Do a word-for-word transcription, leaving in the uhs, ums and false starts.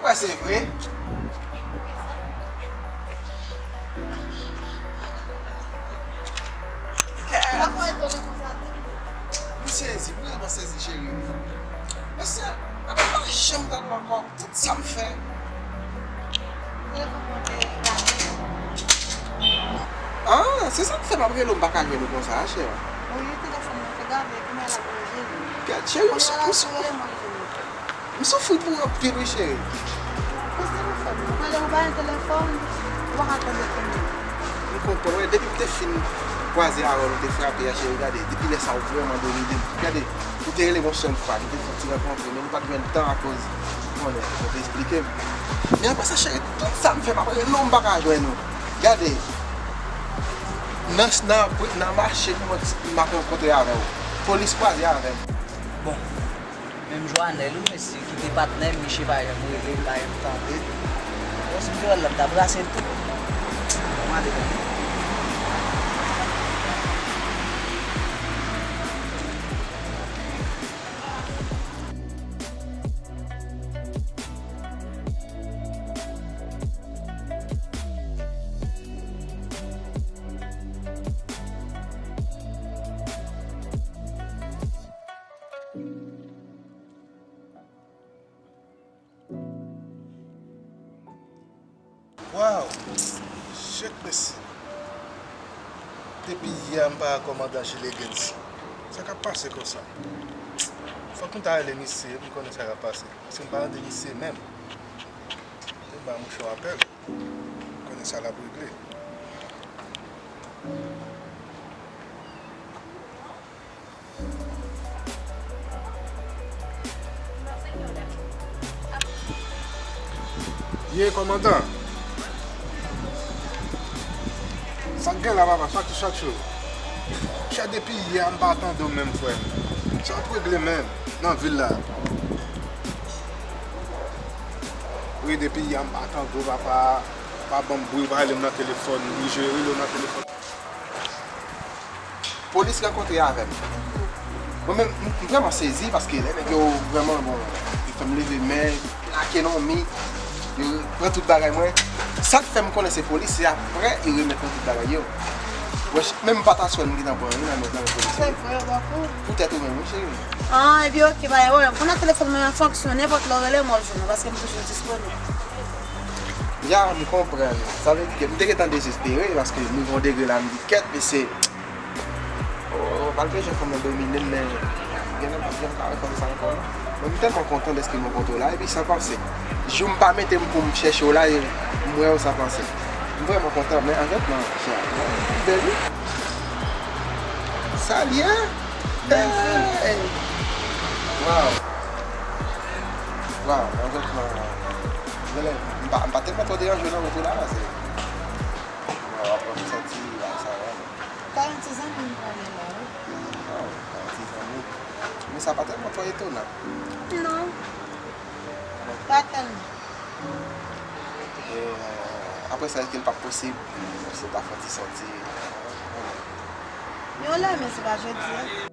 Kwè se vre. Kèt. M sezi, m vrèman sezi, cheri. Mesye, mwen pa janm tande ankò tout sa m fè. Ah, se sa k fè m ap rele w, m pa ka jwenn ou konsa, cheri. Kèt, cheri, m sou, m sou. M soufri pou ou anpil wi, cheri. Pran telefòn mwen, ou pa gen telefòn, ou pa ka tande konnen. M konprann, wè, depi m te fin kwaze avè w, nou te frape a, cheri, gade, depi lè sa ou vrèman domine m. Gade, ou te rele m yon sèl fwa, nou te fè yon ti rankontre, men nou pa t jwenn tan akoz, ou konnen, ou te esplike m. Men apre sa, cheri, tout sa m fè, m ap rele w, m pa ka jwenn ou. Gade, nan, nan, nan mache, m ap rankontre avè w. Polis kwaze avè m. Bon. Menm Joanel wi, mesye, ki te patnè m, misye pa janm rele, m pa janm tande. Bon, si m te wè l la, m ta brase l tou. Bon, m ale. Waw! Shit, mesye. Depi yè a m pa wè kòmandan Gilles Gaines. Sa k ap pase konsa? Fòk nou ta rele misye, pou n konnen sa k ap pase. Paske m pa tande misye menm. Mwen ba mouche w apèl. Konnen sa l ap regle. Ye, kòmandan. Sa k gen la, papa? Sa k, sa k cho? Chè, depi yè a m pa tande w menm, frè m. Sa w ap regle menm nan vil la? Wi, depi yè a m pa tande w, papa. Pa ban m bri, w pa rele m nan telefòn. Wi, je rele w nan telefòn. Polis rankontre avè m. Mwen menm, m, m vrèman sezi paske lè nèg yo vrèman, bon, yo fè m leve men, plake nan mi, yo pran tout bagay mwen. Sa k fè m konnen se polis, se aprè yo remèt mwen tout bagay yo. Wèch, menm pataswèl m gentan pran wi nan men, nan men polis yo. Se vre, w ap pran? Poutèt ou menm, wi, cheri. Ah, epi oke, pa gen pwoblèm. Kounye a telefòn mwen an fonksyone, nenpòt lè w rele m, w ap jwenn mwen, paske m toujou disponib. Ya, m konprann. Sa vle di ke m te gentan dezespere, paske m rive yon degre la, m di, "Kèt, mesye, oh, malgre jan fanm nan domine m, men gen lè m p ap janm ka wè fanm sa ankò, non." Men m tèlman kontan dèske m rankontre w la, epi sa pase. Jou m pa mete m pou m chèche w la, e m wè w, sa pase. M vrèman kontan, men anvètman, chè, ou bèl, wi. Sa l ye? Hey! Waw! Waw, anvètman, genlè, m pa, m pa tèlman twò deranje w nan wout ou la, paske, waw, apre m santi bagay sa vrèman. Karanti zanmi m konnen la, wi. Oh, karanti zanmi. Men sa pa tèlman twò etonan. Non. Pa tèlman. E, apre sa, èske l p ap posib si w ta fè yon ti sòti? Yon lè, men se pa jodi a.